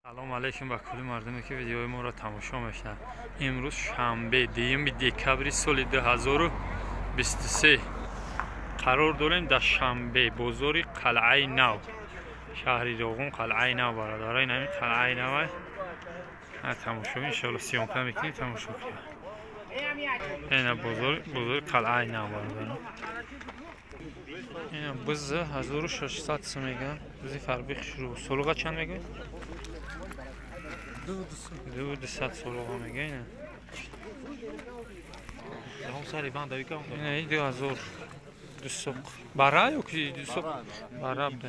Салом алейкум ба кулли мардуме ки видеои моро тамошо мешаванд. Имрӯз шанбе, 2 декабри соли 2023 қарор дорем дар шанбе бозори Қалъаи Нав, шаҳри Роғун, Қалъаи Нав. Бародарои ҳамин Қалъаи Нав тамошо иншоалло съёмка мекунем, тамошо кунем. Ина бозори Қалъаи Нав бародарон. Ина буз 1600 сом мегӯянд. Бузи фарбих шурӯъ. Солуға чанд мегӯяд? 200 солуға мегӯяд. Ина 2200 бара ё ки 200 бара буда.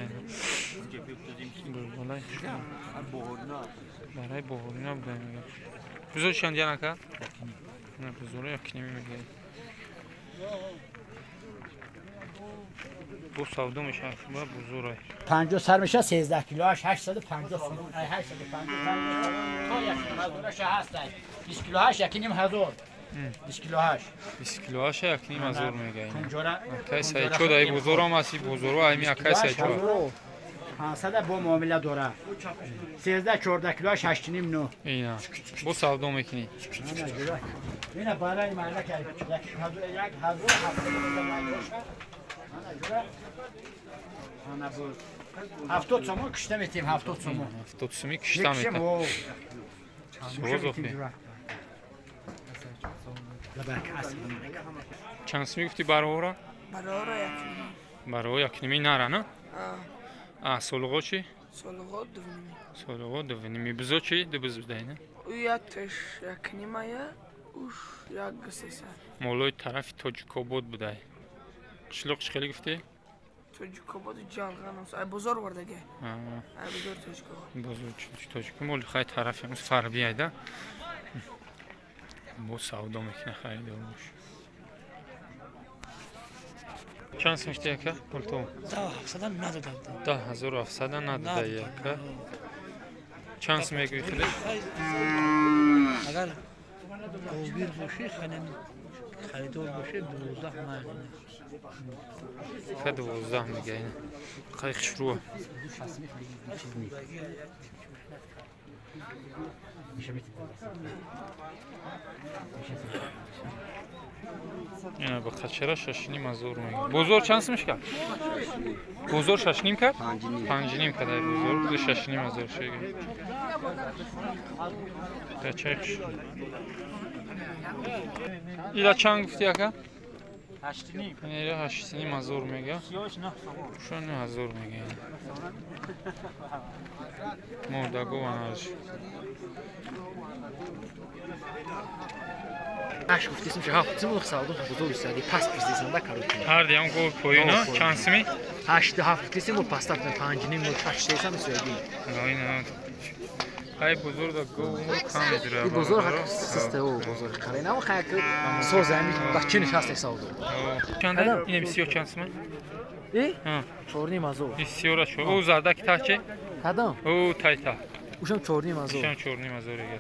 Бараи боҳорина буда мегӯяд. Бузор чанд янака? На бузор як ними мегӯяд. Бу савдо мешавад ба бузурай. 50 сар мешавад 13 килоаш 850 сомон. 850 то 1,5 ҳаст. 20 килоаш 1,5. 20 килоаш. 20 килоаш 1,5 мегӯяд. Акай сайчо дай бузурам аст, бузуру айми акай сайчо. 500 бо муомила дора. 13 14 килоаш 8,5 9. Ина. Бу савдо мекунӣ. Ина барои маҳалла ки 1700. 70 сомон кишта метем, 70 сомон. 70 сомон кишта метем. Чанд сомон гуфтӣ бароора? Бароора 1,5. Бароора 1,5 нара, на? А солуғо чӣ? Солуғо 2,5. Солуғо 2,5. Бузо чӣ? Ду буз будай, на? У якташ 1,5 я, уш 1,3. Молои тарафи Тоҷикобод будай. Қишлоқ чӣ хеле гуфтӣ? Тоҷикобод Ҷалғанос. Ай бозор овардаге. Ай бозор Тоҷикобод. Бозор Тоҷикобод моли хай тарафи ҳамус фарби айда. Бо савдо мекунад харидор бош. Чанд сом шуд яка пулто? 10700 надодам. 10700 надода яка. Чанд сом мегӯӣ худаш? Агар обир бошӣ, харидор бошӣ 12 мегӯям. Ха 12 мегӯяд. Хай хушрӯ. Ина ба қачара 6,5 ҳазор мегӯяд. Бозор чанд сом шуд? Бозор 6,5 кард? 5,5 кард ай бозор. 6,5 ҳазор шуд. Қачаи хушрӯ. Ила чанд гуфтӣ ака? 8,5. Ила 8,5 ҳазор мегӯяд. 9 ҳазор мегӯяд. Мордаго ванаш. 8 гуфтисм ши 7 сум савдо бузург сади пас пурсидам да короче. Ҳар диам го поёна чанд сумӣ? 8 7 гуфтисм ва паста 5,5 6 сум сади. Ина ай бузург да го кам медура. И бузург систе о бузург қарина ва хай соз ами бачи нишаста савдо. Чанд ина бисёр чанд сум? И? 4,5 ҳазор. Бисёра чо. О зарда ки тачи? Кадом? О тайта. Ушам 4,5 ҳазор. Ушам 4,5 ҳазор егар.